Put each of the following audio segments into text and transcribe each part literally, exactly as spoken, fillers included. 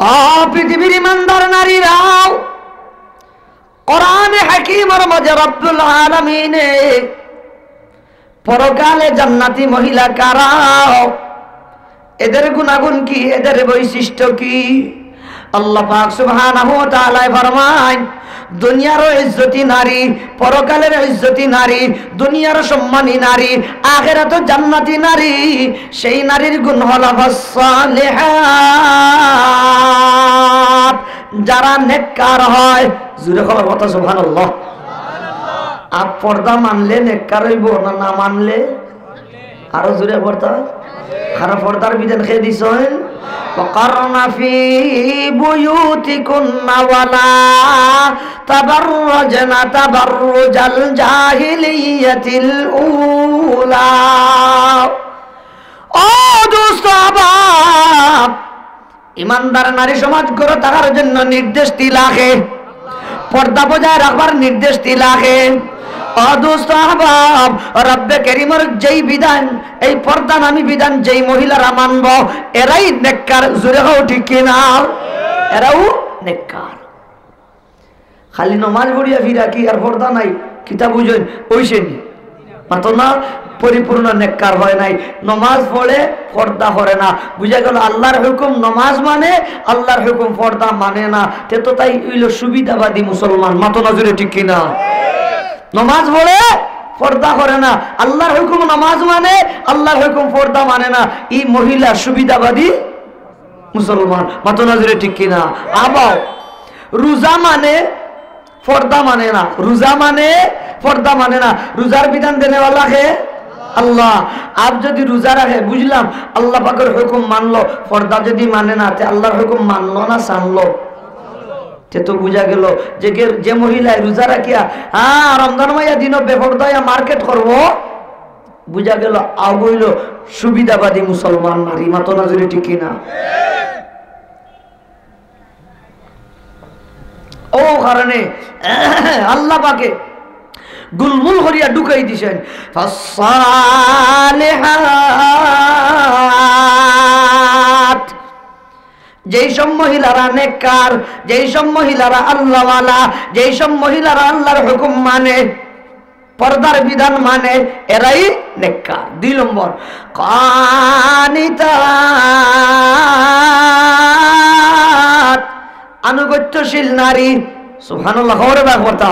ও পৃথিবীর ইমানদার নারীরাও, কোরআনে হাকিমর মাঝে রব্বুল আলামিনে পরকালে জান্নাতি মহিলা কারা, এদের গুণাগুণ কি, এদের বৈশিষ্ট্য কি? আল্লাহ পাক সুবহানাহু ওয়া তাআলায় ফরমায়, দুনিয়ারও ইজ্জতি নারী, পরকালের ইজ্জতি নারী, দুনিয়ার সম্মানী নারী, আখেরাতও জান্নাতি নারী, সেই নারীর গুণ হলো ফাসসালিহাত, যারা নেককার হয়। জোরে কও কথা সুবহানাল্লাহ। আর পর্দা মানলে নেককার অইবো না, না মানলে? আরো জোরে পর্দা। আর পর্দার বিধান কে দিছইন? وقرن في بيوتكن ولا تبرجن تبرج الجاهلية الأولى। ও দোস্ত আহবাব, ইমানদার নারী সমাজ গড়ে থাকার জন্য নির্দেশ দিলা কে? পর্দা বজায় রাখবার নির্দেশ দিলা কে? ও দোস্ত আহবাব, রব্বে করিমর যেই বিধান, এই পর্দা নামী বিধান যেই মহিলারা মানবো, এরাই নেককার। জোরে কও ঠিক কি না? এরাউ নেককার। খালি নমাজ পড়িয়া ফিরা কি আর পর্দা নাই? কিতা বুঝইন? অইছে নি? মাতো না, পরিপূর্ণ নেককার হয় নাই। নমাজ পড়ে, পর্দা করে না। বুঝা গেল আল্লাহর হুকুম নমাজ মানে, আল্লাহর হুকুম পর্দা মানে না। তে তো তাই অইল সুবিধাবাদী মুসলমান। মাতো না জোরে ঠিক কি না? নমাজ পড়ে, পর্দা করে না। আল্লাহর হুকুম নমাজ মানে, আল্লাহর হুকুম পর্দা মানে না। ই মহিলা সুবিধাবাদী মুসলমান। মাতো না জোরে ঠিক কি না? আবার রোজা মানে পর্দা মানে না, রোজা মানে পর্দা মানে না। রোজার বিধান দেনেওয়ালা কে? আল্লাহ। আর যদি রোজা রাখে, বুঝলাম, আল্লাহ পাকের হুকুম মানলো, পর্দা যদি মানে না, তে আল্লাহর হুকুম মানলো না ছানলো? তে তো বুঝা গেল যে গে-, যে মহিলায় রোজা রাখিয়া, হ্যাঁ, রমজান মাইয়া দিনও বেপর্দা অইয়া মার্কেট করবো, বুঝা গেল আগ অইল সুবিধাবাদী মুসলমান নারী। মাতো না জোরে ঠিক কি না? ও কারণে আল্লাহ পাকে গুলমুল করিয়া ঢুকাই দিছেন। ফাসসালিহাত, যেই সব মহিলারা নেককার, যেই সব মহিলারা আল্লাহওয়ালা, যেই সব মহিলারা আল্লাহর হুকুম মানে, পর্দার বিধান মানে, এরাই নেককার। দুই নম্বর, কানিতাত, আনুগত্যশীল নারী। সুবহানাল্লাহ, খবরে বা কথা।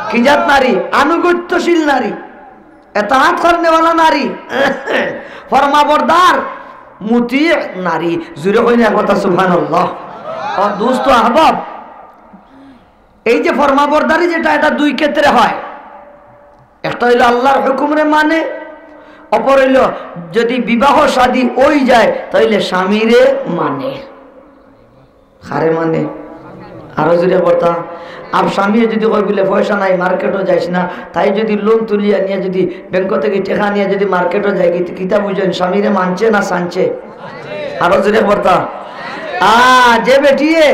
কি জাত নারী? আনুগত্যশীল নারী, এতাআত করনেওয়ালা নারী, ফরমাবরদার, মুতি নারী। জোরে কইন না কথা, সুবহানাল্লাহ। ও দোস্ত আহবাব, এই যে ফরমাবরদারি যেটা, এটা দুই ক্ষেত্রে হয়। একটা অইল আল্লাহর হুকুমরে মানে, অপর অইল যদি বিবাহ শাদী অই যায় তাইলে স্বামীরে মানে। কারে মানে? আরো জোরে কথা। আর স্বামীয়ে যদি কয় বুলে পয়সা নাই, মার্কেটো যাইস না, তাই যদি লোন তুলিয়া নিয়া যদি ব্যাংক থাকি টেকা নিয়া যদি মার্কেটো যায়গি, তে কিতা বুঝইন, স্বামীরে মানছে না ছানছে? আরো জোরে কথা। আ, যে বেটিয়ে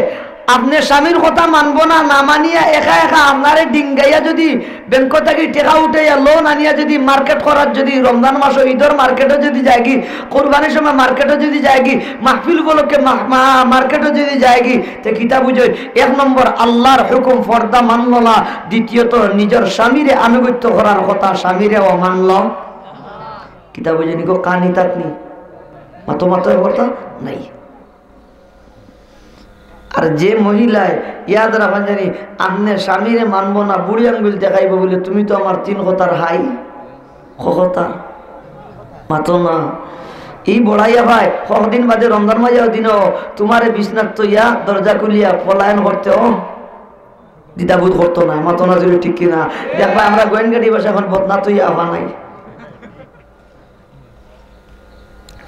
আপনে স্বামীর কথা মানবো না, না মানিয়া একা একা আপনারে ডিঙ্গাইয়া যদি ব্যাংক থাকি টেকা উঠাইয়া লোন আনিয়া যদি মার্কেট করার, যদি রমজান মাসো ইদর মার্কেটো যদি যায়গি, কুরবানির সময় মার্কেটো যদি যায়গি, মাহফিল উপলক্ষে মা-, মা-, মার্কেটো যদি যায়গি, তে কিতা বুঝইন? এক নম্বর আল্লাহর হুকুম পর্দা মানলো না, দ্বিতীয়ত নিজর স্বামীরে আনুগত্য করার কথা, স্বামীরে অমানলো। কিতা বুঝইন গো, কানিতাত নি? মাতো মাতো এ কথা নাই। আর যে মহিলায় ইয়াদ রাখইন জানি, আপনে স্বামীরে মানবো না, বুড়ি আঙ্গুল দেখাইবো বুলে, তুমি তো আমার তিন কথার হাই, ক কথা। মাতো না। ই বড়াইয়া ভাই, কদিন বাদে রমজান মাইয়া দিনও তুমারে বিছনাত থইয়া দরজা খুলিয়া পলায়ন করতে, ও দ্বিধাবোধ করতো না। মাতো না জোরে ঠিক কি না? দেখবা আমরা গোয়েনগাড়ি বাসা এখন বদনা থইয়া আফা নাই।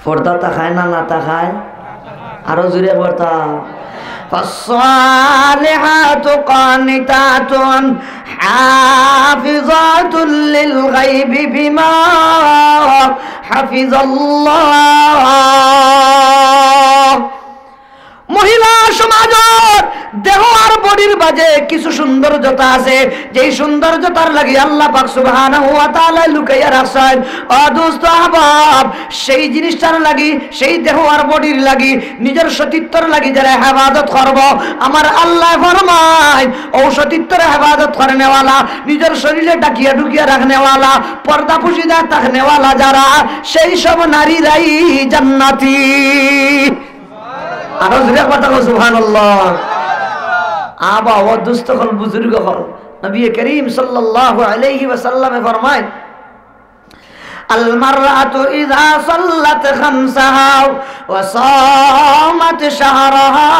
পর্দা থাকায় না, না থাকায়? আরো জোরে একবার তা। فالصالحات قانتات حافظات للغيب بما حفظ الله। মহিলা সমাজর দেহ আর নারীর মাঝে কিছু সৌন্দর্যতা আছে, যেই সৌন্দর্যতার লাগি আল্লাহ পাক সুবহানাহু ওয়া তাআলা লুকাইয়া রাখছেন। ও দোস্ত আহবাব, সেই জিনিসটার লাগি, সেই দেহ আর বডির লাগি, নিজের সতীত্বর লাগি যারা হেফাজত করব, আমার আল্লাহ ফরমায়, ও সতীত্বর হেফাজত করনেওয়ালা, নিজের শরীরে ডাকিয়া ঢুকিয়া রাখনেওয়ালা, পর্দা পুশিদা থাকনেওয়ালা যারা, সেই সব নারীরাই জান্নাতি। আরো জোরে কথা কও, সুবহানাল্লাহ। আবা ও দুস্ত অকল, বুজুর্গ অকল, নবী করিম সাল্লাল্লাহু আলাইহি ওয়াসাল্লামে ফরমায়, المرأة إذا صلت خمسها وصامت شهرها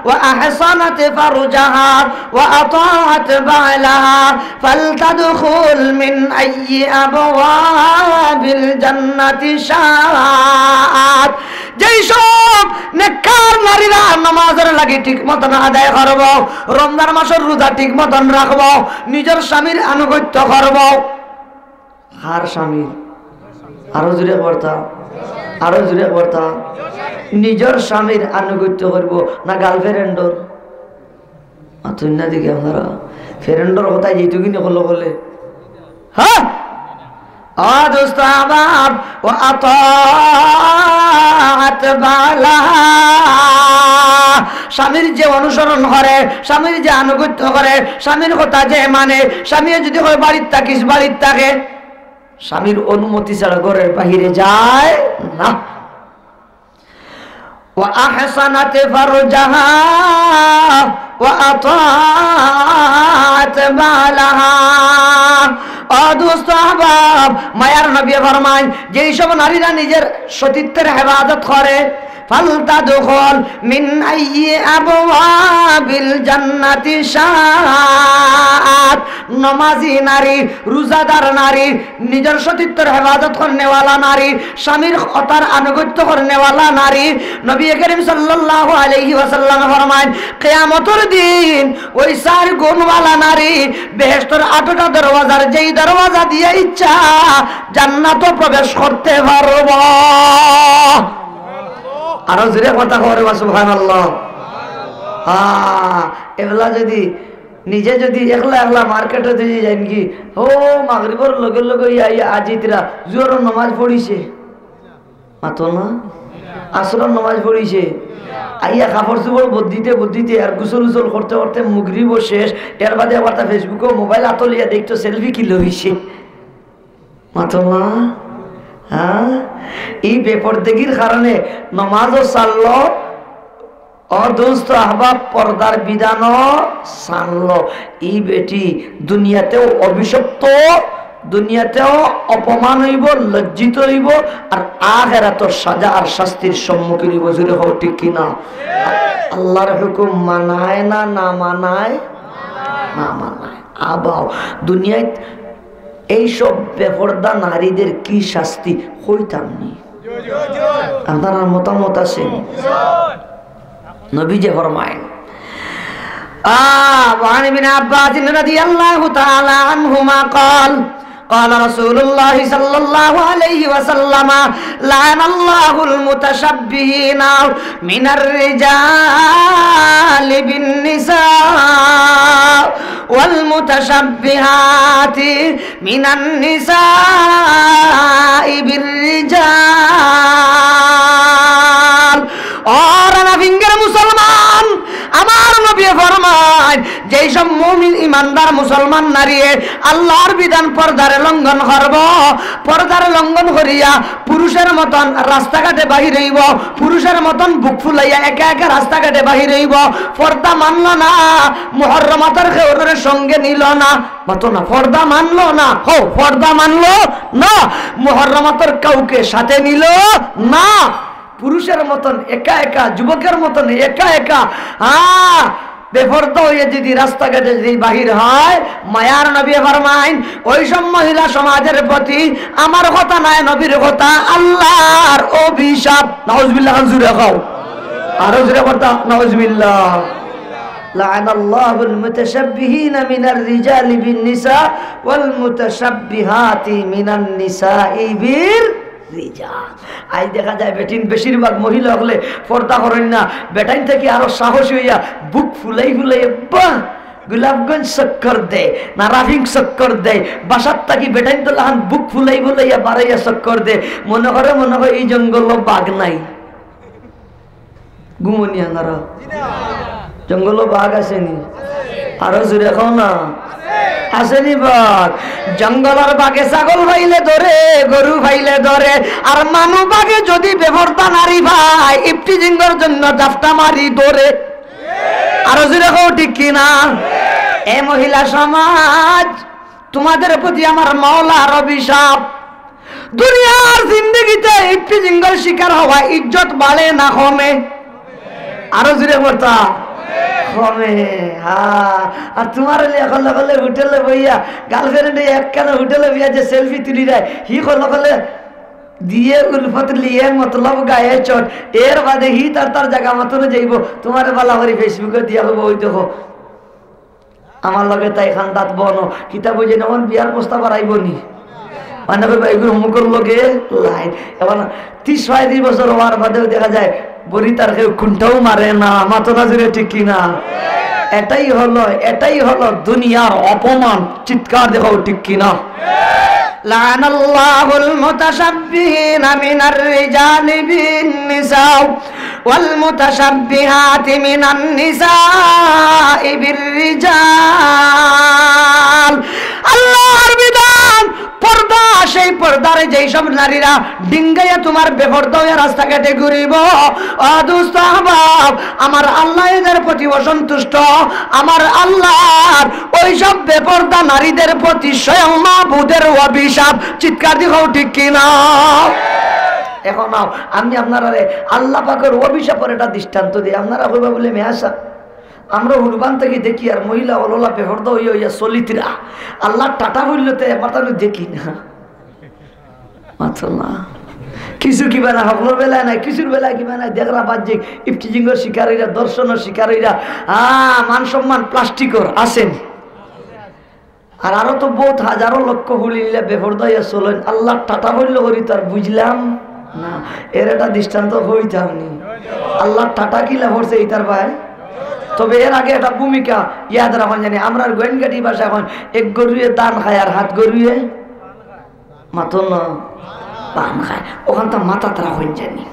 وأحصنت فرجها وأطاعت بعلها فلتدخل من أي أبواب الجنة شاءت। যেই সব নেককার নারীরা নামাজর লাগি ঠিক মতন আদায় করব, রমজান মাসর রোজা ঠিক মতন রাখব, নিজের স্বামীর আনুগত্য করব। কার স্বামীর? আরো জোরে করতা, আরো জোরে করতা। নিজের স্বামীর আনুগত্য করব না গার্লফ্রেন্ডর? মাতুন না দেখি আপনারা, ফ্রেন্ডর কথা যেটুকুনি হলো বলে, হ্যাঁ? ও দোস্ত আহবাব, وأطاعت بعلها। স্বামীর যে অনুসরণ করে, স্বামীর যে আনুগত্য করে, স্বামীর কথা যে মানে, স্বামীয়ে যদি কয় বাড়িত থাকিস, বাড়িত থাকে, স্বামীর অনুমতি ছাড়া ঘরের বাহিরে যায় না। وأحصنت فرجها وأطاعت بعلها। ও দোস্ত আহবাব, মায়ার নবী ফরমায়, যেই সব নারীরা নিজের সতীত্বের হেফাজত করে, فلتدخل من أي أبواب الجنة شاءت। নমাজি নারী, রোজাদার নারী, নিজের সতীত্বর হেফাজত করনেওয়ালা নারী, স্বামীর কথার আনুগত্য করনেওয়ালা নারী। নবী করিম সাল্লাল্লাহু আলাইহি ওয়াসাল্লাম ফরমায়, কিয়ামতর দিন ওই চার গুণওয়ালা নারী বেহেশতর আটটা দরওয়াজার যেই দরওয়াজা দিয়া ইচ্ছা জান্নাতো প্রবেশ করতে পারব। আরো জোরে কথা কও রে বা, সুবহানাল্লাহ। হ্যাঁ, এগুলা যদি নিজে যদি একলা একলা মার্কেটে যদি যাইন কি, ও মাগরিবর লগে লগে ইয়া, ইয়া আজিতরা জোহরর নমাজ পড়িছে, মাতো না, আসরর নমাজ পড়িছে, আইয়া কাপড় চোপড় বদলিতে বদলিতে আর গোসল উসল করতে করতে মাগরিবও শেষ, এর বাদে আবার তা Facebook-ও মোবাইল আতো লইয়া দেখতো সেলফি কি লইছে। মাতো না? হ্যাঁ? এই বেপর্দেগির কারণে নমাজও ছাড়লো, ও দোস্ত আহবাব, পর্দার বিধানও ছাড়লো। এই বেটি দুনিয়াতেও অভিশপ্ত, দুনিয়াতেও অপমান অইবো, লজ্জিত অইবো, আর আখেরাতো সাজা আর শাস্তির সম্মুখীন অইবো। জোরে কও, ঠিক কি না? আল্লাহর হুকুম মানায় না না মানায়? না মানায়। আবাও দুনিয়াত এইসব বেপর্দা নারীদের কি শাস্তি, কইতাম নি? আপনারার মতামত আছে নি? নবীজি ফরমায়, আহ, وعن ابن عباس رضي الله تعالى عنهما قال، قال رسول الله صلى الله عليه وسلم، لعن الله المتشبهين من الرجال بالنساء والمتشبهات من النساء بالرجال। ও রানা ফিঙ্গার মুসলমান, আমার নবী ফরমায়, যেই সব মুমিন ইমানদার মুসলমান নারীয়ে আল্লাহর বিধান পর্দারে লঙ্ঘন করব, পর্দারে লঙ্ঘন করিয়া পুরুষের মতন রাস্তাঘাটে বাহির অইব, পুরুষের মতন বুক ফুলাইয়া একা একা রাস্তাঘাটে বাহির অইব, পর্দা মানল না, মুহররমাতর কেউরে সঙ্গে নিল না, মাতো না, পর্দা মানল না, হো, পর্দা মানল না, মুহররমাতর কাউকে সাথে নিল না, পুরুষের মতন একা একা, যুবকের মতন একা একা, হ্যাঁ, বেপর্দা হইয়া যদি রাস্তাঘাটে যদি বাহির হয়, মায়ার নবী ফরমাইন, ওই সব মহিলা সমাজের প্রতি আমার কথা নায়, নবীর কথা, আল্লাহর অভিশাপ। নাউজুবিল্লাহ, জুরে কও, আরো জুরে কথা, নাউজুবিল্লাহ। লাআনাল্লাহুল মুতাশাব্বিহিনা মিনার রিজালি বিন নিসা ওয়াল মুতাশাব্বিহাতি মিনান নিসাই বির রিজাল। আইজ দেখা যায় বেটিন বেশিরভাগ মহিলা অকলে পর্দা করইন না, বেটাইন থাকি আরো সাহসী অইয়া বুক ফুলাই ফুলাই, বাহ, গোলাপগঞ্জ চক্কর দেয়, না রাফিং চক্কর দেয়, বাসার থাকি বেটাইন তো লাখান বুক ফুলাই ফুলাইয়া বারইয়া চক্কর দেয়, মনে করে, মনে করে ই জঙ্গলো বাঘ নাই। ঘুমো নি আনারা? জঙ্গলো বাঘ আছে নি? আরো জোরে কও না। আছে নি বাঘ? জঙ্গলর বাঘে ছাগল পাইলে ধরে, গরু পাইলে ধরে, আর মানু বাঘে যদি বেপর্দা নারী পায়, ইফটিজিংর জন্য জাপটা মারি ধরে। আরো জোরে কও, ঠিক কি না? এ মহিলা সমাজ, তোমাদের প্রতি আমার মাওলার অভিশাপ। দুনিয়ার জিন্দেগিতে ইফটিজিংর শিকার হওয়া ইজ্জত বাড়ে না কমে? আরো জোরে পড়তা, কমে। হ্যাঁ। আর তোমার অইলে অকলে অকলে হোটেলো বইয়া, গার্লফ্রেন্ডে একখান হোটেলো বইয়া যে সেলফি তুলি দেয়, হি অকলে অকলে দিয়ে উলফত লিয়ে মতলব গায়ে চট, এর বাদে হি তার তার জাগা মতন যাইবো। তোমারে বালা করি Facebook-এ দিয়া কইবো, "ওই দেখো, আমার লগে তাই খান্দাত বনো।" কিতা বুঝে না, অখন বিয়ার প্রস্তাব আর আইবো নি? মানে কইবা, "এগুলো অমুকর লগে লাইন।" এখন ত্রিশ পঁয়ত্রিশ বছর হওয়ার বাদেও দেখা যায়, বড়ি তার কেউ কোনটাও মারে না, মাতো না জোরে, ঠিক কি না? এটাই হলো, এটাই হলো দুনিয়ার অপমান। চিৎকার দেখাও, ঠিক কি না? لعن الله المتشبهين من الرجال بالنساء والمتشبهات من النساء بالرجال। আল্লাহর বিধান, পর্দা, সেই পর্দারে যেই সব নারীরা ডিঙ্গাইয়া তোমার বেপর্দা হইয়া রাস্তাঘাটে ঘুরিব। ও দোস্ত আহবাব, আমার আল্লাহ এদের প্রতি অসন্তুষ্ট। আমার আল্লাহর ওই সব বেপর্দা নারীদের প্রতি স্বয়ং মাবুদের অভিশাপ। চিৎকার দি কও, ঠিক কি না? এখন আও, আমি আপনারারে আল্লাহ পাকের অভিশাপর একটা দৃষ্টান্ত দিই। আপনারা কইবা বলে, "মেয়াসা, আমরা হুরবান থাকি দেখি আর মহিলা অললা বেপর্দা হইয়া হইয়া চলিতরা, আল্লাহর টাটা হইল তো একবার তাহলে দেখি না।" মাতলা। কিছু কিবা না, হকলর বেলায় নাই, কিছুর বেলায় কিবা নাই, দেখরা বাহ্যিক ইফটিজিংর শিকার হইরা, ধর্ষণর শিকার হইরা, আ, মান সম্মান প্লাস্টিকর আছেন। আর আরো তো বহুত হাজারো লক্ষ ফুলিলা বেপর্দা হইয়া চলেন। আল্লাহর টাটা বলল করি তো আর বুঝলাম না। এর একটা দৃষ্টান্ত হইতাম নি। আল্লাহর টাটা কিলা পড়ছে ইতার ভাই? তবে এর আগে একটা ভূমিকা ইয়াদ রাখুন জানি, আমরার গোয়েনগাটি ভাষা এখন এক গরুয়ে ধান খায় আর হাত গরুয়ে মাতন পান খায়, ওখানটা মাথাত রাখইন জানি।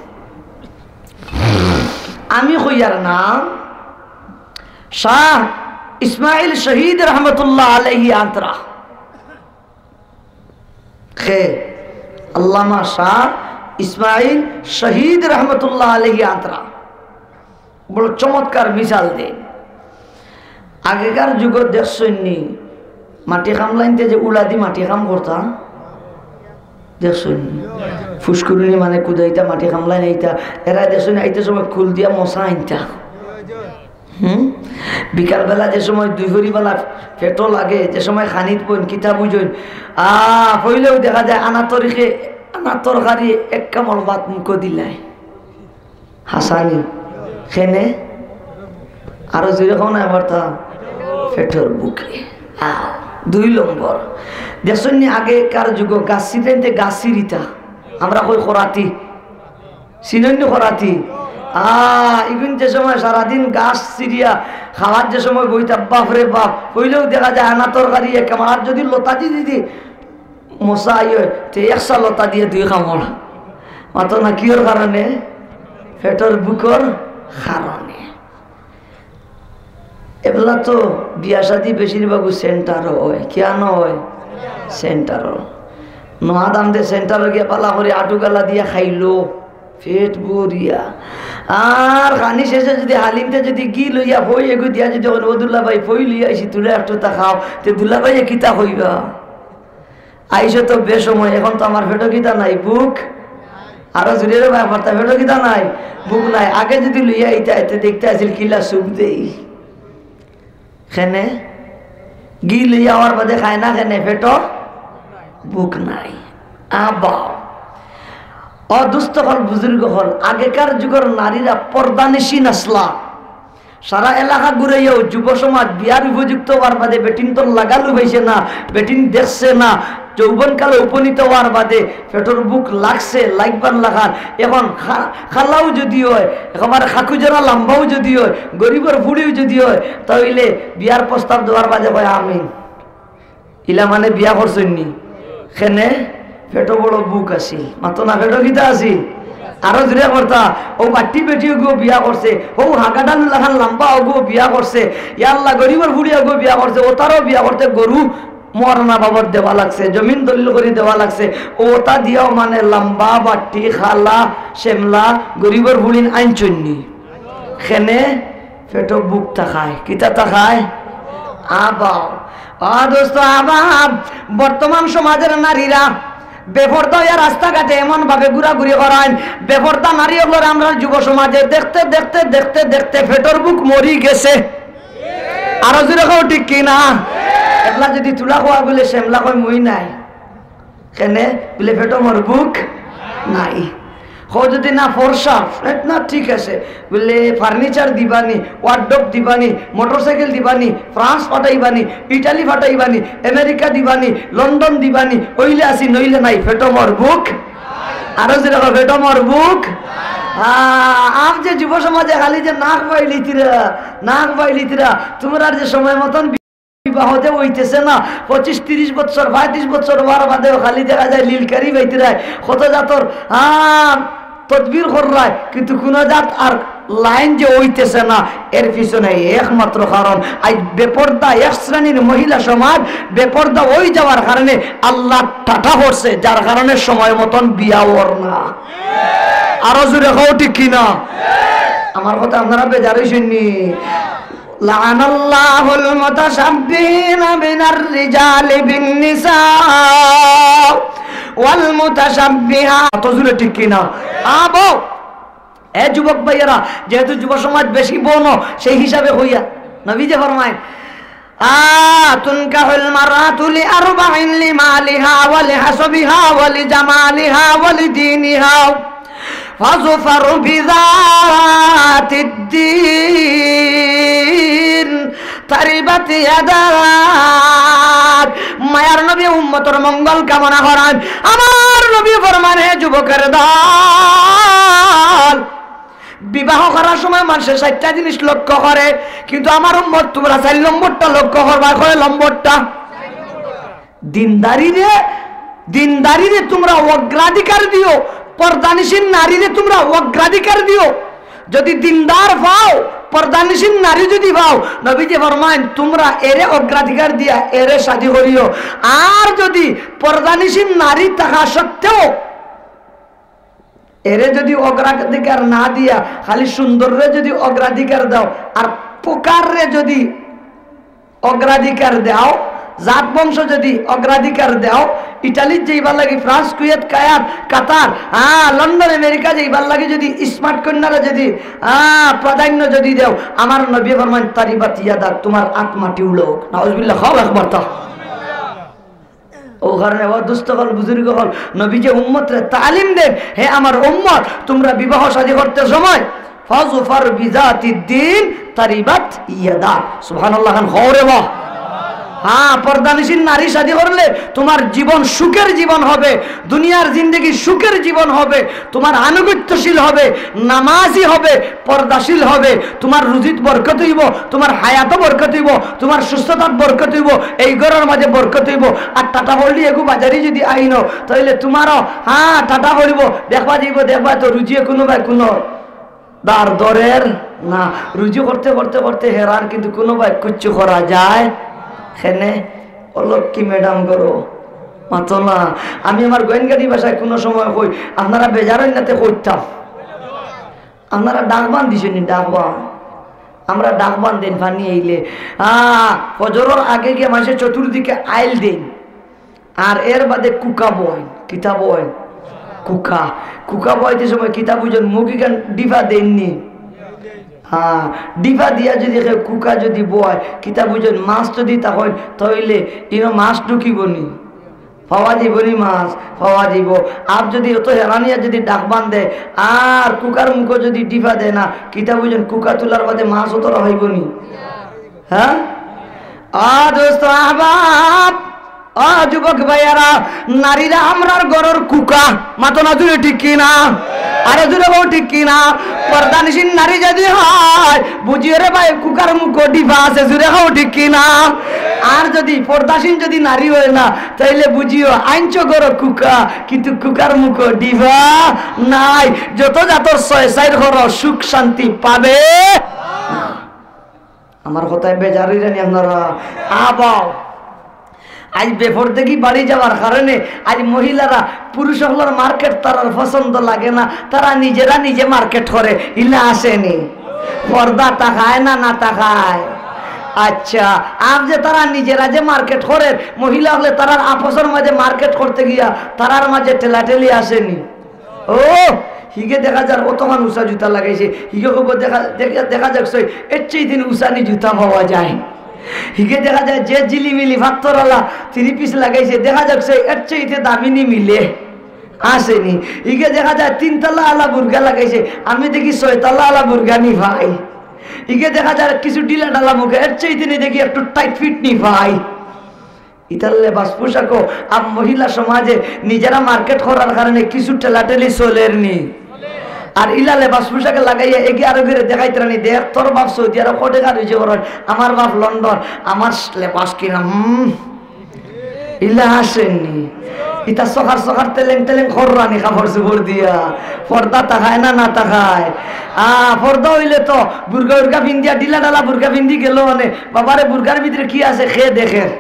আমি কইয়ার নাম শাহ ইসমাইল শহীদ রহমতুল্লাহ আলাইহি আন্তরা। খে আল্লামা শাহ ইসমাইল শহীদ রহমতুল্লাহ আলাইহি আন্তরা। বড় চমৎকার মিসাল দেইন। আগেকার যুগত দেখছইন নি, মাটি কামলাইন্তে যে উলাদি মাটি কাম করতা, দেখছইন নি? ফুসকুরুনি মানে কুদাইতা, মাটি কামলাইন আইতা, এরা দেখছইন নি, আইতে সময় কুল দিয়া মশা আনতা। হুম? বিকালবেলা যে সময় দুপুরিবেলা পেটো লাগে, যে সময় খানিত বইন, কিতা বুঝইন, আ, পইলেউ দেখা যায় আনার তরিকে, আনার তরকারি এক কামড় ভাত মুখো দিলায়। হাসানি। খেনে? আরো জোরে কও না এবার তা। পেটর ভুকে। আ, দুই নম্বর। দেখছইন নি আগেকার যুগো গাছ ছিটাইতে গাছ ছিড়িতা। আমরা কই খরাতি। চিনইন নি খরাতি? আ, ইগুন যে সময় সারাদিন গাছ ছিড়িয়া খাওয়ার যে সময় বইতা, বাপ রে বাপ, পইলেউ দেখা যায় আনা তরকারি এক কামড়। আর যদি লতা দি যদি মশা আইয়, তে একশা লতা দিয়া দুই কামড়। মাতো না কিয়র কারণে? পেটর ভুকর কারণে। এবলা তো বিয়া শাদি বেশিরভাগ সেন্টারো অয়। কিয়ানো অয়? সেন্টারো। নোয়া দাম দে সেন্টারো গিয়া পালা করি আটু গালা দিয়া খাইলো, পেট ভরিয়া। আর খানি শেষে যদি হালিমতে যদি ঘি লইয়া ফই এগু দিয়া যদি কইন, "ও দুলাভাই, ফই লইয়া আইছি, তুলে একটু তা খাও", তে দুলাভাইয়ে কিতা কইবা? আইসো তো বেসময়, এখন তো আমার পেটো কিতা নাই, ভুক। আরো জোরে রে ভাই, আমার তো পেটো কিতা নাই, ভুক নাই। আগে যদি লইয়া আইতা, এতে দেখতে আছিল কিলা সুখ দেই। খেনে ঘি লইয়া আওয়ার বাদে খায় না, খেনে পেটো ভুক নাই। আবাও। ও দুস্ত অকল, বুজুর্গ অকল, আগেকার যুগর নারীরা পর্দানিশীন আছলা। সারা এলাকা ঘুরাইয়াও যুব সমাজ বিয়ার উপযুক্ত হওয়ার বাদে বেটিন তো লাগালু পাইছে না, বেটিন দেখছে না, যৌবনকালে উপনীত অওয়ার বাদে পেটর ভুক লাগছে, লাগবার লাখান। এখন খা-, খালাও যুদি অয়, একেবারে খাকুজরা লাম্বাও যুদি অয়, গরিবর ফুড়িও যুদি অয়, তা অইলে বিয়ার প্রস্তাব দেওয়ার বাদে কয়, "আমিন।" ইলা মানে বিয়া করছইন নি? কেনে? পেটো বড় ভুক আছিল। মাতো না, পেটো কিতা আছিল? আরো জুরে করতা। অউ বাট্টি বেটি অগুও বিয়া করছে, অউ হাগাডালু লাখান লাম্বা অগুও বিয়া করছে, ইয়াল্লা গরিবর ফুড়ি অগুও বিয়া করছে, অতারও বিয়া করতে গরু মরানা বাবর দেওয়া লাগছে, জমিন দলিল করি দেওয়া লাগছে। অতা দিয়াও মানে লাম্বা, বাট্টি, খালা, শ্যামলা, গরিবর ফুড়িন আনছইন নি? কেনে? পেটো ভুক থাকায়। কিতা থাকায়? আবাও। আ দোস্ত, আবাব, বর্তমান সমাজর নারীরা বেপর্দা অইয়া রাস্তাঘাটে এমন ভাবে ঘুরাঘুরি করাইন, বেপর্দা নারী অকলরে আমরার যুব সমাজে দেখতে, দেখতে, দেখতে, দেখতে পেটর ভুক মরি গেছে। আরো জুরে কও, ঠিক কি না? একলা যুদি তুলা কওয়া বুলে, শ্যামলা কয়, "মুই নাই।" কেনে? বুলে, "পেটো মোর ভুক নাই।" কও যুদি, "না, ফর্সা, এ, না, ঠিক আছে।" বুলে, "ফার্নিচার দিবানি, ওয়ার্ডরোব দিবানি, মোটরসাইকেল দিবানি, ফ্রান্স ফাটাইবানি, ইটালি ফাটাইবানি, আমেরিকা দিবানি, লন্ডন দিবানি, অইলে আছি, নইলে নাই, পেটো মোর ভুক।" আরো জুরে কও, "পেটো মোর ভুক।" আ, আর যে যুব সমাজে খালি যে নাক বাইলিতিরা, নাক বাইলিতিরা, তুমরার যে সময় মতন বিবাহ যে অইতেছে না, পঁচিশ তিরিশ বছর, পঁয়ত্রিশ বছর অওয়ার বাদেও খালি দেখা যায় লিলকারি বাইতিরায়, কত জাতর, আ, তদবির কররায়, কিন্তু কুনু জাত আর লাইন যে অইতেছে না, এর পিছনে একমাত্র কারণ আইজ বেপর্দা এক শ্রেণীর মহিলা সমাজ বেপর্দা অই যাওয়ার কারণে আল্লার টাটা পড়ছে, যার কারণে সময় মতন বিয়া অর না। আরো জুরে কও, ঠিক কি না? আমার কথা আপনারা বেজার অইছইন নি? লাআনাল্লাহুল মুতাশাব্বিহিনা মিনার রিজালি বিন নিসা ওয়াল মুতাশাব্বিহা। অত জুরে ঠিক কি না? আবো, এ যুবক ভাইয়েরা, যেহেতু যুব সমাজ বেশি বনো, সেই হিসাবে কইয়া নবীজি ফরমাইন, আ, তুনকাহুল মারআতু লিআরবাইন, লিমালিহা ওয়া লিহাসাবিহা ওয়া লিজামালিহা ওয়া লিদীনিহা। ফাজফার বিযাতিদ দীন, তারিবাত ইয়াদাক। মায়ার নবী উম্মতর মঙ্গল কামনা করান। আমার নবী ফরমান, হে যুবকর দল, বিবাহ করার সময় মানষে চাইরটা জিনিস লক্ষ্য করে, কিন্তু আমার উম্মত তুমরা চাইর নম্বরটা লক্ষ্য করবায়। কয় নম্বরটা? দিনদারিরে, দিনদারিরে তুমরা অগ্রাধিকার দিও, পর্দানিশীন নারীরে তুমরা অগ্রাধিকার দিও। যুদি দিনদার পাও, পর্দানিশীন নারী যুদি পাও, নবীজি ফরমাইন, তুমরা এরে অগ্রাধিকার দিয়া এরে শাদী করিও। আর যুদি পর্দানিশীন নারী থাকা সত্ত্বেও এরে যুদি অগ্রাধিকার না দিয়া খালি সুন্দররে যুদি অগ্রাধিকার দেও, আর ফকিররে যুদি অগ্রাধিকার দেও, জাত বংশ যুদি অগ্রাধিকার দেও, ইটালিত যাইবার লাগি, ফ্রান্স, কুয়েত, কায়াত, কাতার, হ্যাঁ, লন্ডন, আমেরিকা যাইবার লাগি যুদি স্মার্ট কন্যারে যুদি, হ্যাঁ, প্রাধান্য যুদি দেও, আমার নবী ফরমাইন, তারিবাত ইয়াদাক, তুমার আত মাটি উড়উক। নাউজুবিল্লাহ, কও একবার তো। অউ কারণে ও দোস্ত অকল, বুজুর্গ অকল, নবীজি উম্মতরে তালিম দেইন, হে আমার উম্মত, তুমরা বিবাহ শাদী করতে সময় ফাজফার বিজাতিদ দীন তারিবাত ইয়াদাক। সুবহানাল্লাহ খান, কও রে বা। হ্যাঁ, পর্দানিশীন নারী শাদী করলে তুমার জীবন সুখের জীবন হবে, দুনিয়ার জিন্দেগি সুখের জীবন হবে, তুমার আনুগত্যশীল হবে, নামাজি হবে, পর্দাশীল হবে, তুমার রুজিত বরকত অইবো, তুমার হায়াতো বরকত অইবো, তুমার সুস্থতাত বরকত অইবো, এই ঘরর মাঝে বরকত অইবো। আর টাটা পড়লি এগু বাজারি যুদি আইনো, তাইলে তুমারও, হ্যাঁ, টাটা পড়িবো, দেখবা যাইবো, দেখবা তো রুজিয়ে কুনুবায় কুনু দার ধরের না। রুজি করতে করতে করতে হেরান, কিন্তু কুনুবায় কুচ্ছু করা যায় কেনে? অলক্ষ্মী ম্যাডাম করো, মাতো না। আমি আমার গোয়েনগাড়ি ভাষায় কুনু সময় কই, আপনারা বেজার অইন না তে কইতাম। আপনারা ডাকবান দিছইন নি, ডাকবান। আমরা ডাকবান দেইন পানি আইলে। আ, ফজরর আগে গিয়া মানষে চতুর্দিকে আইল দেইন। আর এর বাদে কুকা বওয়াইন। কিতা বওয়াইন? কুকা। কুকা বওয়াইতে সময় কিতা বুঝইন? মুখ ইখান ডিফা দেইন নি? হ্যাঁ, ডিফা দিয়া যুদি কেউ কুকা যুদি বওয়ায়, কিতা বুঝইন? মাছ যুদি থাকইন, তাইলে ইনো মাছ ঢুকিবো নি? পাওয়া যাইবো নি মাছ? পাওয়া যাইবো। আর যুদি অত হেরান অইয়া যুদি ডাকবান দেয়, আর কুকার মুখো যুদি ডিফা দেয় না, কিতা বুঝইন? কুকা তুলার বাদে মাছ অত রহাইবো নি? হ্যাঁ? আ দোস্ত আহবাব, ও যুবক ভাইয়ারা, নারীরা আমরার ঘরর কুকা, মাতো না জুরে, ঠিক কি না? আরো জুরে কও, ঠিক কি না? পর্দানিশীন নারী যদি হয়, বুঝিও রে ভাই, কুকার মুখো ডিবা আছে, জুরে কও, ঠিক কি না? আর যদি পর্দাশীন যদি নারী হয় না, তাইলে বুঝিও আনছো ঘরো কুকা, কিন্তু কুকার মুখো ডিবা নাই। যত জাতর ছয় চাইর করো, সুখ শান্তি পাবে না। আমার কথায় বেজার অইরা নি আপনারা? আবাও, আজ বেপরদেগি বাড়ি যাওয়ার কারণে আজ মহিলারা পুরুষ অকলর মার্কেট তারার পছন্দ লাগে না, তারা নিজেরা নিজে মার্কেট করে, ইলা আছে নি? পর্দা থাকায় না না থাকায়? আচ্ছা, আর যে তারা নিজেরা যে মার্কেট করের, মহিলা অকলে তারার আপসর মাঝে মার্কেট করতে গিয়া তারার মাঝে ঠেলাঠেলি আছে নি? ও, হিগে দেখা যার অতখান উষা জুতা লাগাইছে, হিগে কইবো দেখা, দেখা, দেখা যাক সই, এর চেয়ে দিন উষানি জুতা পাওয়া যায়। হিগে দেখা যায় যে ঝিলিমিলি ফাত্তরআলা থ্রি পিস লাগাইছে, দেখা যাক সই, এর চেয়ে দামিনী মিলে আছে নি। হিগে দেখা যায় তিনতলা আলা বুরকা লাগাইছে, আমি দেখি ছয়তলা আলা বুরকা নি ভাই। হিগে দেখা যায় কিছু ঢিলা ঢালা মুখে, এর চেয়ে দিন দেখি একটু টাইট ফিট নি ভাই। ইতার লেবাস পোশাকও আর মহিলা সমাজে নিজেরা মার্কেট করার কারণে কিছু ঠেলাঠেলি চলের নি। আর ইলা লেবাস পোশাকে লাগাইয়া এগিয়ে আরো করে দেখাইতে রানি, "দেখ, তোর বাপ সৌদি আরব কটে কার হইছে বড়, আমার বাপ লন্ডন, আমার লেবাস কিনা, হুম।" ইলা আছে নি? ইতা সকার সকার তেলেং তেলেং খর রানি কাপড় চোপড় দিয়া। পর্দা তাকায় না না তাকায়? আ, পর্দা হইলে তো বুরকা উরকা ফিন্দিয়া, ঢিলা ঢালা বুরকা ফিন্দি গেল মানে, বাবারে, বুরকার ভিতরে কি আছে খে দেখের।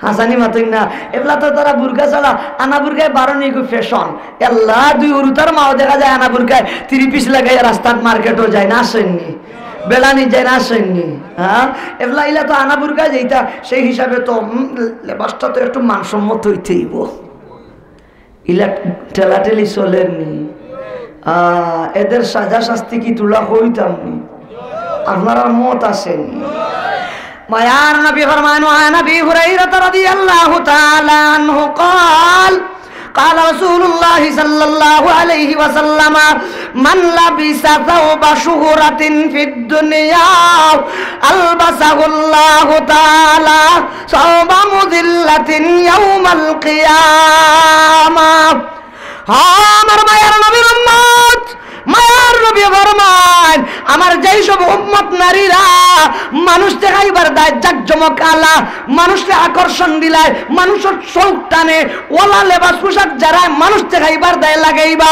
হাসানি মাতইন না। এবলা তো তারা বুরকা ছাড়া, আনা বুরকায় বারো নিগু ফ্যাশন। এল্লা দুই উরুতার মাও দেখা যায় আনা বুরকায় থ্রি পিস লাগাইয়া রাস্তাত মার্কেটও যায় না, আসেননি? বেড়ানি যায় না, আসেননি? হ্যাঁ, এবলা ইলা তো আনা বুরকায় যেটা, সেই হিসাবে তো, উম, লেবাসটা তো একটু মানসম্মত হইতেইব। ইলা ঠেলাঠেলি চলের নি? আ, এদের সাজা শাস্তি কি তুলা কইতাম নি? আপনারার মত আছে নি? মায়ার নবী ফরমান, وعن أبي هريرة رضي الله تعالى عنه قال، قال رسول الله صلى الله عليه وسلم، من لبس ثوب شهرة في الدنيا ألبسه الله تعالى ثوب مذلة يوم القيامة। হ্যাঁ, আমার মায়ার নবীর উম্মত, মায়ার নবী ফরমাইন, আমার যেই সব উম্মত নারীরা মানুষ দেখাইবার দায় জাকজমক আলা, মানুষরে আকর্ষণ দিলায়, মানুষর চউখ টানে, ওলা লেবাস পোশাক যারা মানুষ দেখাইবার দায় লাগাইবা,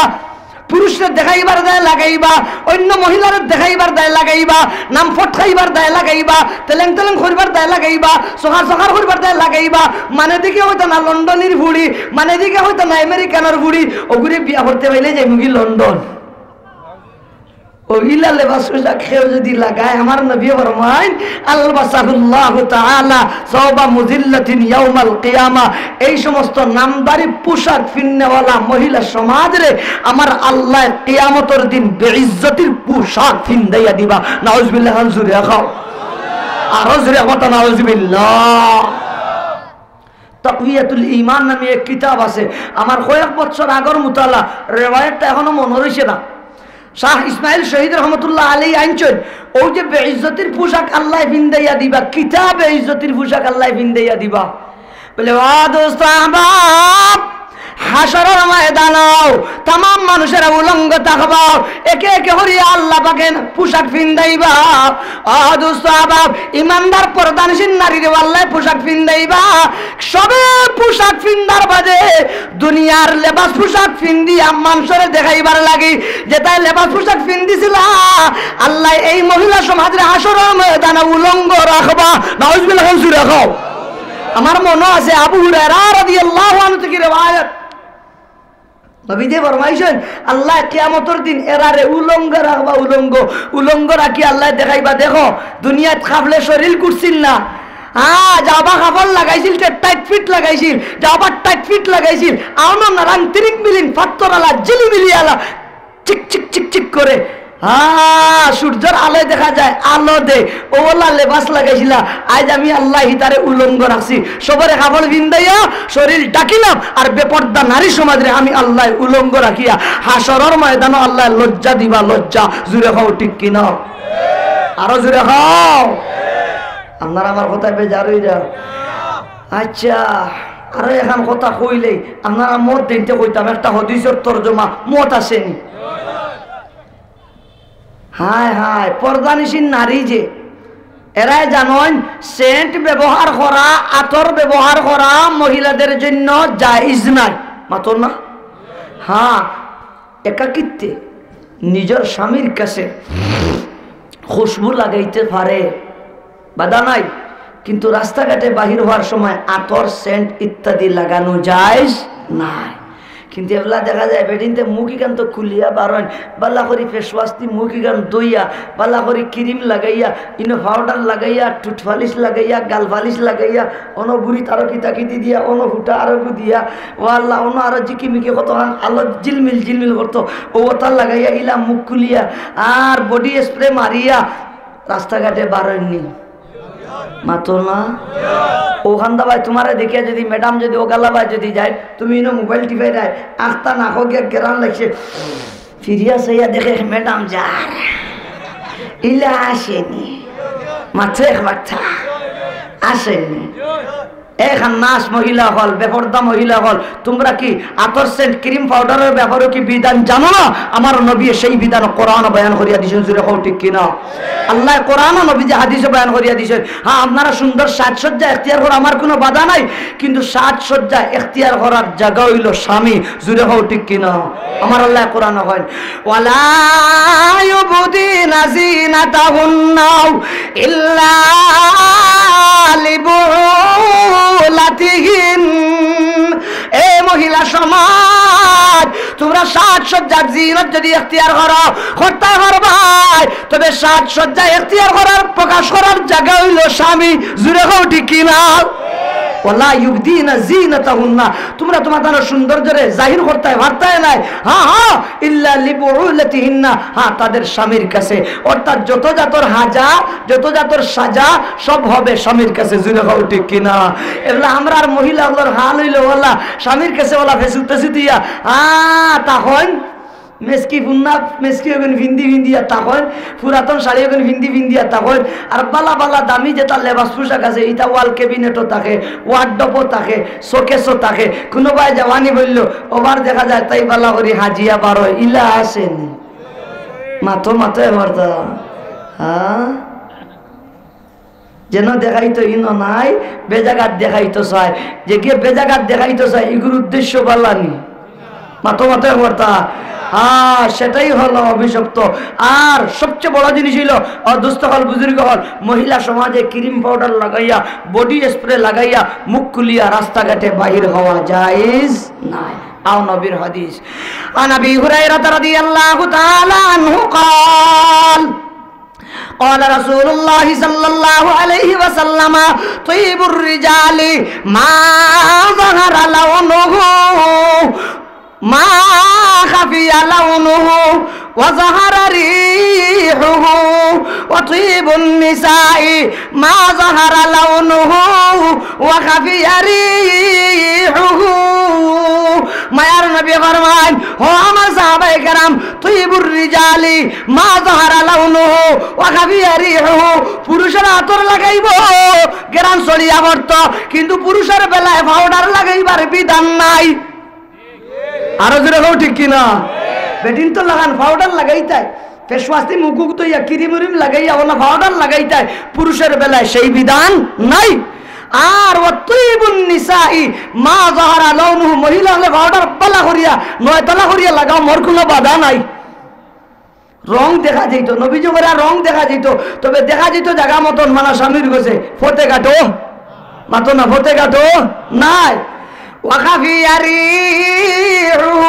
পুরুষরে দেখাইবার দায় লাগাইবা, অন্য মহিলারে দেখাইবার দায় লাগাইবা, নাম ফটকাইবার দায় লাগাইবা, তেলেং তেলেং করিবার দায় লাগাইবা, সকার সকার করিবার দায় লাগাইবা, মানে দিকে হইতো না লন্ডনির ফুড়ি, মানে দিকে হইতো না আমেরিকানর ফুড়ি, ওগুরে বিয়া করতে পাইলে যাইমুগি লন্ডন। ওগিলা লেবাস পোশাক কেউ যদি লাগায়, আমার নবী ফরমাইন, আলবাসাহুল্লাহু তাআলা সাওবা মুজিল্লাতিন ইয়াউমাল কিয়ামা। এই সমস্ত নামদারি পোশাক ফিন্নেওয়ালা মহিলা সমাজরে আমার আল্লায় কিয়ামতর দিন বেইজ্জতির পোশাক ফিন্দাইয়া দিবা। নাউজুবিল্লাহ, খান জুরে খাও, আরো জুরে কথা, নাউজুবিল্লাহ। তাকওয়াতুল ঈমান নামে এক কিতাব আছে, আমার কয়েক বছর আগর মুতালা, রেওয়ায়েতটা এখনো মনো রইছে না। শাহ ইসমাইল শহীদ রহমতুল্লাহ আলাইহি আনছইন, অউ যে বেইজ্জতির পোশাক আল্লায় ফিন্দাইয়া দিবা, কিতা বেইজ্জতির পোশাক আল্লায় ফিন্দাইয়া দিবা। বলে, ও দোস্ত আহবাব, হাশরর ময়দানো তামাম মানুষেরা উলঙ্গ থাকবা, একে একে করিয়া আল্লাহ পাকে পোশাক ফিন্দাইবা। ও দোস্ত আহবাব, ইমানদার পর্দানশীল নারীরে আল্লায় পোশাক ফিন্দাইবা। সবে পোশাক ফিন্দার বাদে দুনিয়ার লেবাস পোশাক ফিন্দিয়া মানষরে দেখাইবার লাগি, যেতায় লেবাস পোশাক ফিন্দিছিলা, আল্লায় এই মহিলা সমাজরে হাশরর ময়দানো উলঙ্গ রাখবা। নাউজুবিল্লাহ, খান জুরে খাও। আমার মনো আছে আবু হুরায়রা রাদিয়াল্লাহু আনহু থাকি রেওয়ায়েত, নবীজি ফরমাইছইন, আল্লায় কিয়ামতর দিন এরারে উলঙ্গ রাখবা, উলঙ্গ, উলঙ্গ রাখি আল্লায় দেখাইবা, দেখো, দুনিয়াত কাফলে শরীল কুটছিল না, হ্যাঁ, যাবা কাপড় লাগাইছিল, তে টাইট ফিট লাগাইছিল, যাবা টাইট ফিট লাগাইছিল, আওনো নারাং তিরিং বিলিং, ফাত্তর আলা, ঝিলিমিলি আলা, চিক চিক চিক চিক করে, হ্যাঁ, সূর্যর আলোয় দেখা যায়, আলো দে, ওলা লেবাস লাগাইছিলা, আইজ আমি আল্লায় হিতারে উলঙ্গ রাখছি। সবরে কাপড় ফিন্দাইয়া শরীল ঢাকিলাম, আর বেপর্দা নারী সমাজরে আমি আল্লায় উলঙ্গ রাখিয়া হাশরর ময়দানো আল্লায় লজ্জা দিবা, লজ্জা। জুরে খাও, ঠিক কি না? আরো জুরে খাও। আপনারা আমার কথায় বেজার অইরা? আচ্ছা, আরো এখান কথা কইলেই আপনারা মত দিনতে কইতাম, একটা হাদিসর তর্জমা মত আছেনি। হায় হায়, পর্দানিশীন নারী যে, এরাই জানইন সেন্ট ব্যবহার করা, আতর ব্যবহার করা মহিলাদের জন্য জায়েজ নাই। মাতো না? হ্যাঁ, একাকিত্বে নিজর স্বামীর কাছে খুশবু লাগাইতে পারে, বাধা নাই, কিন্তু রাস্তাঘাটে বাহির হওয়ার সময় আতর, সেন্ট ইত্যাদি লাগানো জায়েজ নাই। কিন্তু এবলা দেখা যায় বেটিন্তে মুখ ইখান তো খুলিয়া বারইন, বালা করি ফেসওয়াশ দি মুখ ইখান ধইয়া, বালা করি ক্রিম লাগাইয়া, ইনো পাউডার লাগাইয়া, টুথ পালিশ লাগাইয়া, গাল পালিশ লাগাইয়া, অনো বুড়ি তারো কিতা কিতি দিয়া, অনো হুটা আরো গু দিয়া, ও আল্লাহ, অনো আরো জিকিমিকি কতখান আলো ঝিলমিল ঝিলমিল করতো, ও ওটা লাগাইয়া ইলা মুখ খুলিয়া আর বডি স্প্রে মারিয়া রাস্তাঘাটে বারইননি। মাতো না? ওখান দা ভাই, তোমারে দেখিয়া যদি ম্যাডাম যদি ও গালা ভাই যদি যায়, তুমি ইনো মোবাইল টিপাই নাই, আখতা নাকো গিয়া গেরান লাগছে, ফিরিয়া চাইয়া দেখে ম্যাডাম যার, ইলা আসেনি। মাত্র এক বাচ্চা আসেনি। এ খান্নাস মহিলা অকল, বেপর্দা মহিলা অকল, তোমরা কি আতর সেন্ট, ক্রিম পাউডারের ব্যাপারেও কি বিধান জানো না? আমার নবী সেই বিধান কোরআন বয়ান করিয়া দিছেন, জুরে কও ঠিক কিনা? আল্লাহ কোরআন, নবী যে হাদিসে বয়ান করিয়া দিছেন। হ্যাঁ, আপনারা সুন্দর সাজসজ্জা এখতিয়ার করো, আমার কোনো বাধা নাই, কিন্তু সাজসজ্জা এখতিয়ার করার জায়গা হইল স্বামী, জুরে কও ঠিক কিনা? আমার আল্লাহ কোরআন কইন, "ওয়ালা ইউবদিনা জিনাতাহুন্না ইল্লা লিবুলাতিহিন।" এ মহিলা সমাজ, তোমরা সাজসজ্জার জিনত যদি এখতিয়ার করো, করতে পারবায়, তবে সাজসজ্জা এখতিয়ার করার, প্রকাশ করার জায়গা হইল স্বামী। জুরে কও ঠিক কিনা? "ওয়ালা ইউবদিনা জিনাতাহুন্না।" তোমরা তোমাদের সৌন্দর্যরে জাহির করতে পারতায় নাই। হ্যাঁ, হ্যাঁ, "ইল্লা লিবুলাতিহিন্না।" হ্যাঁ, তাদের স্বামীর কাছে। অর্থাৎ যত জাতর হাজা, যত জাতর সাজা, সব হবে স্বামীর কাছে। জুরে কও ঠিক কিনা? এগুলা আমরার মহিলা অকলর হাল হইল, ওলা স্বামীর কাছে ওলা ফেসু টেসু দিয়া, আ, তখন মেসকি ফুন্না, মেসকি ওগুন ফিন্দি ফিন্দিয়া তখন, পুরাতন শাড়ি ওগুন ফিন্দি ফিন্দিয়া তখন, আর বালা বালা দামি যেটা লেবাস পোশাক আছে, ইটা ওয়াল ক্যাবিনেটও থাকে, ওয়ার্ডরোবও থাকে, শোকেসও থাকে। কোনো ভাই জওয়ানি বলল, ওবার দেখা যায় তাই বালা করি হাজিয়া বারো, ইলা আসেনি। মাতো, মাতো এবার তো। হ্যাঁ? যেন দেখাইতো ইনো নাই, বেজাগাত দেখাইতো চায়। যে গিয়ে বেজাগাত দেখাইতো চায়, ইগুর উদ্দেশ্য বালানি। মাতো, মাতো এবার তা। হ্যাঁ, সেটাই হলো অভিশপ্ত। আর সবচেয়ে বড় জিনিস হইল, ও দোস্ত হল, বুজুর্গ হল, মহিলা সমাজে ক্রিম পাউডার লাগাইয়া, বডি স্প্রে লাগাইয়া, মুখ খুলিয়া রাস্তাঘাটে বাহির হওয়া জায়েজ নাই। আও নবীর হাদিস। عن أبي هريرة رضي الله تعالى عنه قال، قال رسول الله صلى الله عليه وسلم: طيب الرجال ما ظهر لونه، ما خفي لونه، وظهر ريحه، وطيب النساء ما ظهر لونه وخفي ريحه। মায়ার নবী ফরমাইন, "ও আমার সাহাবায়ে কেরাম, তুইবুর রিজালি মা যাহারা লাউনুহু ওয়া খাফিয়া রিহুহু।" পুরুষের আতর লাগাইবো, গেরান ছড়িয়া পড়তো, কিন্তু পুরুষের বেলায় পাউডার লাগাইবার বিধান নাই। আরো জোরে কও, ঠিক কি না? বেটিন তো লাখান পাউডার লাগাইতায়, ফেসওয়াশ দি মুখ উক ধইয়া, ক্রিম উরিম লাগাইয়া, ওলা পাউডার লাগাইতায়, পুরুষের বেলায় সেই বিধান নাই। আর ওয়া তুইবুন নিসাই মা যাহারা লাউনুহু, মহিলা অকলে পাউডার বালা করিয়া, নয়তলা করিয়া লাগাও, মোর কুনু বাধা নাই। রং দেখা যাইতো, নবীজি কইরা রং দেখা যাইতো, তবে দেখা যাইতো জাগা মতন, মানে স্বামীর গেছে, ফতেঘাটো, মাতো না, ফতেঘাটো নাই। ওয়া খাফিয়া রিহুহু,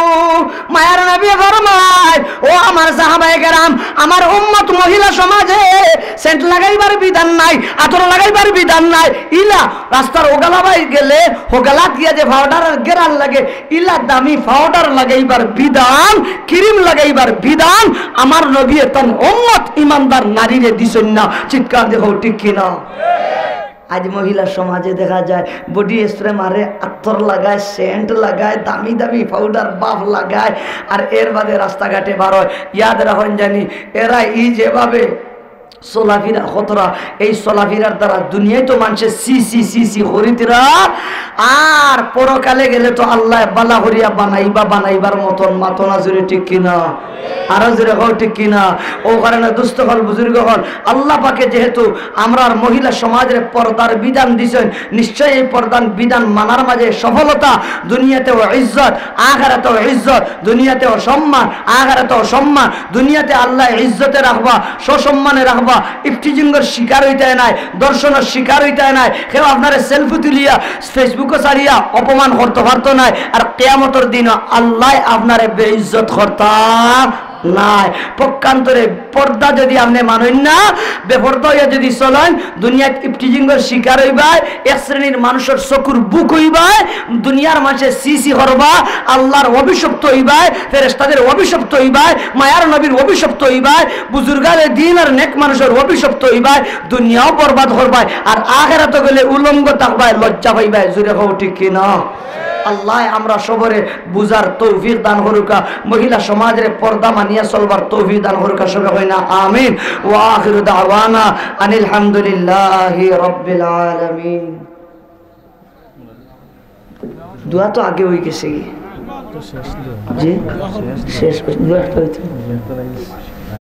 মায়ার নবী ফরমায়, ও আমার সাহাবায়ে কেরাম, আমার উম্মত মহিলা সমাজে সেন্ট লাগাইবার বিধান নাই, আতর লাগাইবার বিধান নাই। ইলা রাস্তার ওগালাবায় গেলে হোগালাত গিয়া যে পাউডার আর গেরান লাগে, ইলা দামি পাউডার লাগাইবার বিধান, ক্রিম লাগাইবার বিধান আমার নবীয়ে তান উম্মত ইমানদার নারীরে দিছইন না। চিৎকার দি কও, ঠিক কি না? আজ মহিলা সমাজে দেখা যায় বডি স্প্রে মারে, আতর লাগায়, সেন্ট লাগায়, দামি দামি পাউডার বাফ লাগায়, আর এর বাদে রাস্তাঘাটে বার অয়। ইয়াদ রাখইন জানি, এরা ই যেভাবে চলাফিরা খতরা, এই চলাফিরার দ্বারা দুনিয়ায় তো মানষে ছি ছি ছি ছি করিতরা, আর পরকালে গেলে তো আল্লায় বালা করিয়া বানাইবা, বানাইবার মতন। মাতো না জোরে, ঠিক কি না? আরো জোরে কও, ঠিক কি না? অউ কারণে দোস্ত অকল, বুজুর্গ অকল, আল্লাহ পাকে যেহেতু আমরার মহিলা সমাজরে পর্দার বিধান দিছইন, নিশ্চয়ই এই পর্দার বিধান মানার মাঝে সফলতা, দুনিয়াতেও ইজ্জত, আখেরাতেও ইজ্জত, দুনিয়াতেও সম্মান, আখেরাতেও সম্মান। দুনিয়াতে আল্লায় ইজ্জতে রাখবা, সসম্মানে রাখবা, ইফটিজিংর শিকার অইতায় নায়, ধর্ষণর শিকার অইতায় নায়, কেউ আপনারে সেলফি তুলিয়া Facebook-ও ছাড়িয়া অপমান করতো পারতো নায়, আর কিয়ামতর দিনও আল্লায় আপনারে বেইজ্জত করতা নায়। পক্ষান্তরে পর্দা যদি আপনে মানইন না, বেপর্দা অইয়া যদি চলইন, দুনিয়াত ইফটিজিংর শিকার অইবায়, এক শ্রেণীর মানুষর চকুর বুক অইবায়, দুনিয়ার মাঝে ছি ছি করবা, আল্লাহর অভিশপ্ত অইবায়, ফেরেশতাদের অভিশপ্ত অইবায়, মায়ার নবীর অভিশপ্ত অইবায়, বুজুর্গানে দিন আর নেক মানুষর অভিশপ্ত অইবায়, দুনিয়াও বরবাদ করবায়, আর আখেরাতো গেলে উলঙ্গ থাকবায়, লজ্জা পাইবায়। জোরে কও, ঠিক কি না? আল্লায় আমরা সবরে বুঝার তৌফিক দান করুকা, মহিলা সমাজরে পর্দা মানিয়া চলবার তৌফিক দান করুকা। সবে কই না আমিন। ওয়া আখিরু দাওয়ানা আনিল হামদুলিল্লাহি রাব্বিল আলামিন। দোয়া তো আগে অই গেছে গি? জি, শেষ দোয়া একটা অইতো।